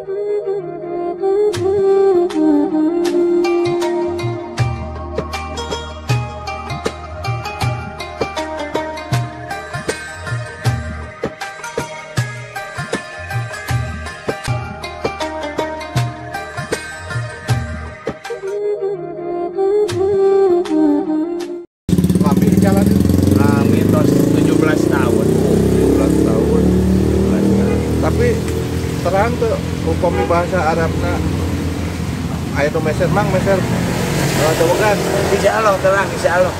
Tapi terang tuh upami bahasa Arabna aya nu meser mang meser dowogan. Insyaallah terang insyaallah.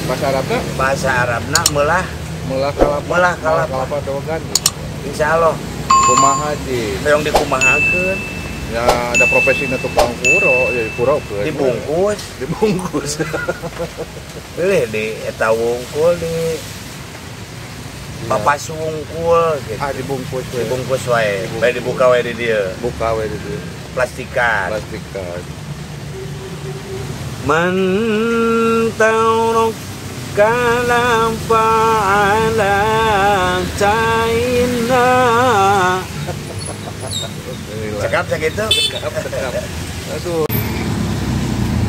Bahasa Arabna? Bahasa Arabna meulah kalapa. Meulah kalapa dowogan gitu. Insyaallah. Kumaha ji? Hoyong dikumahakeun. Ya ada profesina tukang kuro, ya kuro dibungkus, dibungkus. Pilih di eta wungkul di papas wungkul gitu. Ah dibungkus we. Dibungkus wae. Bae dibuka wae di dieu. Buka wae di dieu. Plastikan. Plastikan. Man tawakkala fa'ala ta'inna. Cekap segitu. Cekap, cekap. Aduh.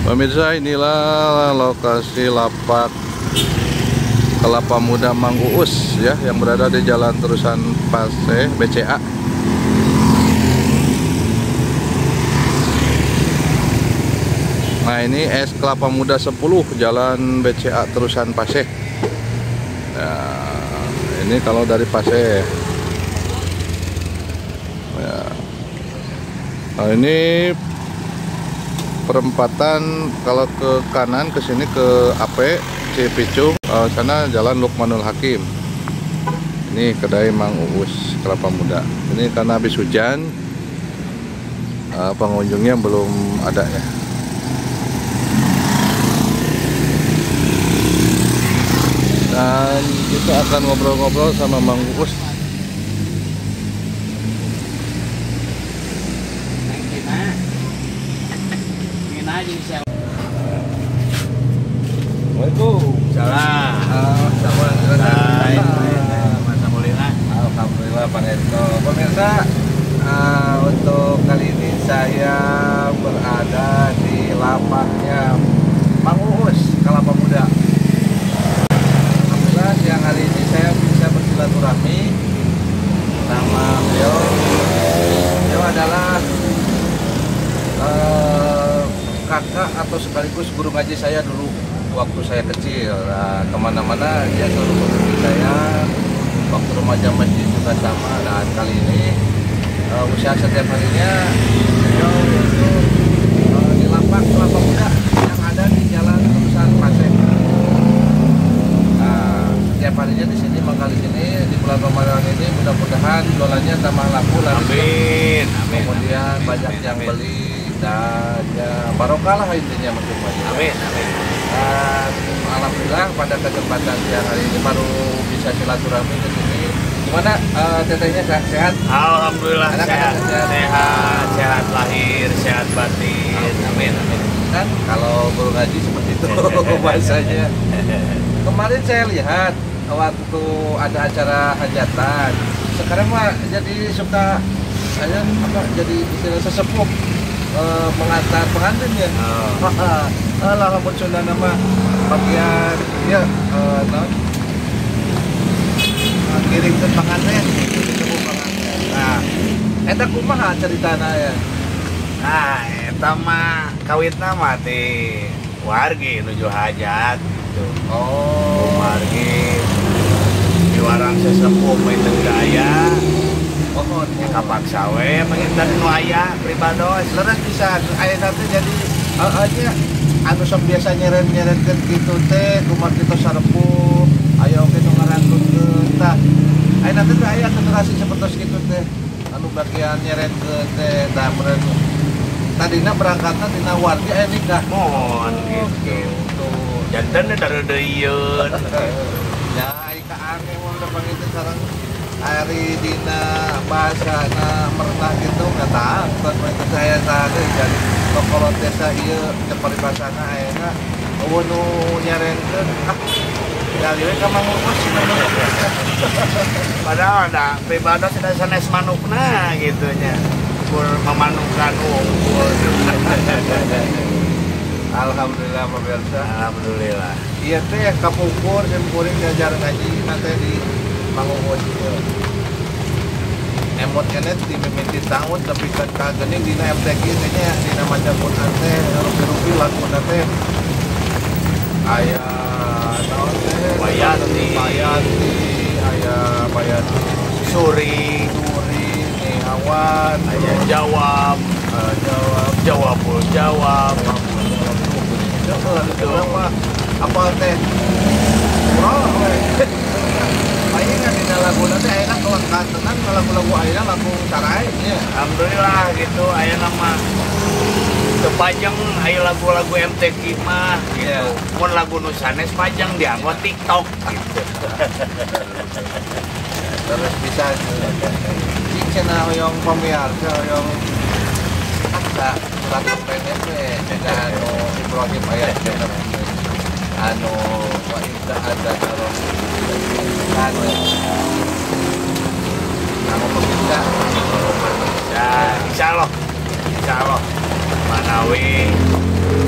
Pemirsa, inilah lokasi lapak Kelapa Muda Mang Uus ya, yang berada di Jalan Terusan Paseh BCA. Nah, ini es kelapa muda 10 Jalan BCA Terusan Paseh. Nah, ini kalau dari Paseh. Ya. Nah, ini perempatan kalau ke kanan ke sini ke AP Cipicung, sana Jalan Lukmanul Hakim. Ini kedai Mang Uus Kelapa Muda. Ini karena habis hujan, pengunjungnya belum ada ya. Dan kita akan ngobrol-ngobrol sama Mang Uus. Waalaikumsalam. Alhamdulillah Pak Ento. Pemirsa, untuk kali ini saya berada di lapaknya Mang Uus Kelapa Muda. Alhamdulillah siang hari ini saya bisa bersilaturahmi sama beliau. Beliau adalah kakak atau sekaligus guru ngaji saya dulu waktu saya kecil. Nah, kemana-mana dia selalu mengikuti saya. Waktu remaja masjid juga sama. Dan kali ini usaha setiap harinya beliau itu di lapak Kelapa Muda yang ada di Jalan Terusan Paseh. Nah, setiap harinya di sini, mangkal di sini di bulan Ramadan ini mudah-mudahan jualannya tambah laku lah. Amin. Amin. Kemudian amin, banyak amin, yang amin. Beli dan ya barokah lah intinya maksudnya. Amin. Amin. Dan alhamdulillah pada kesempatan siang hari ini baru bisa silaturahmi ke sini. Gimana tetehnya sehat? Alhamdulillah anak sehat. Sehat. Sehat, sehat lahir, sehat batin. Amin, amin. Kan kalau guru ngaji seperti itu bahasanya. Kemarin saya lihat waktu ada acara hajatan. Sekarang mah jadi suka saya apa jadi istilah sesepuh mengantar pengantin ya. Oh. Alah lamun Sunda nama bagian ya naon ngiringkeun pengantin, sesepuh pengantin. Nah, eta kumaha ceritana ya? Nah, eta mah kawitna mah ti wargi nuju hajat gitu. Oh, wargi diwarang sesepuh mah teu aya. Oh, ya kapaksa we panginten nu aya pribados. Leres pisan ayeuna teh jadi heeh nya anu sok biasa nyeren-nyerenkeun kitu teh kumaha kitu sarepuh aya oge nu ngarantunkeun tah. Ayeuna teh aya generasi sapertos kitu teh anu bagian nyerenkeun teh tah meureun tadina berangkatna tina wargi aya nikah. Mohon gitu. Janten dareudeuyeuun. Ya ai kaange mun da panginten sareng ari dina bahasana merenah gitu nggak tahu kan mereka saya tadi jadi tokolot desa ieu cek paribasana ayeuna eueuh nu nyarenkeun ah gali we ka Mang Uus. Padahal da pribados da sanes manukna gitu nya. Ukur memanukan unggul. Alhamdulillah pemirsa. Alhamdulillah. Iya teh kapungkur sim kuring diajar ngaji nate di Mangungun. Emot keneh di mimiti tahun tapi ka geuning dina MTQ teh nya dina maca Quran teh rupi-rupi laguna teh aya naon teh Bayati, Bayati, aya Bayati Suri, Suri, Niawan, aya Jawab, Jawab, Jawabul Jawab. Apa apa teh? Bro, ayeuna dina laguna teh ayeuna kelengkapan lagu-lagu ayeuna lagu sarai nya. Alhamdulillah gitu ayeuna mah teu pajeng aya lagu-lagu MTQ mah gitu. Mun lagu nu sanes pajeng dianggo TikTok gitu. Terus bisa cing cenah hoyong pamiarsa hoyong asa surat pendek we cenah anu Ibrahim ayat cenah anu wa idza ada kan anu pemirsa ya insyaallah insyaallah manawi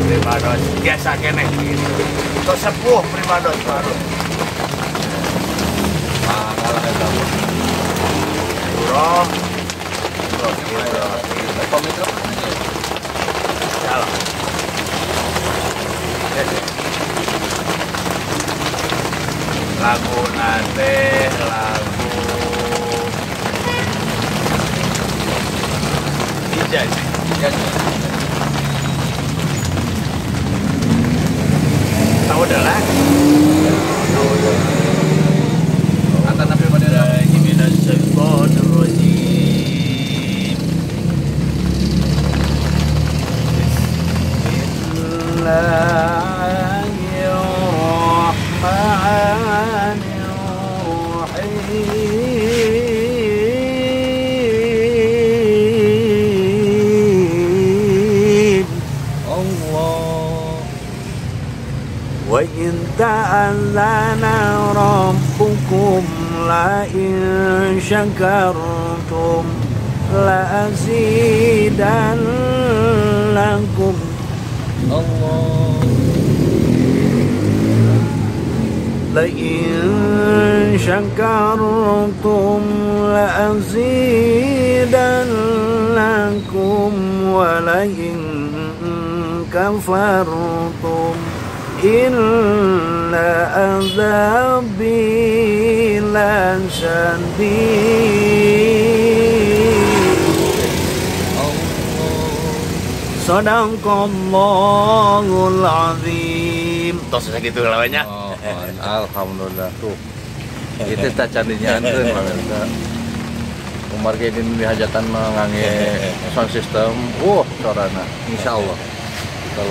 pribados biasa keneh gitu tos sepuh pribados baru ngalah eta mah Bro pemirsa insyaallah. Lagu nate lagu Ijaz. Tahu dah lah. Tahu dah. Kata Nabi pada Minasyaitonirrajim. Bismillahirrahmanirrahim. Allah. Wa in ta'allana rabbukum la in syakartum la azidannakum. Allah. La in syakartum la azidannakum wa la in kafartum inna azabi lasyadid. Sadaqallahul azim. Tos sakitu lawannya. Oh, alhamdulillah tuh. Itu tak candinya anteun pemirsa. Umar ge di hajatan mah ngange sound system. Sorana insyaallah. Kita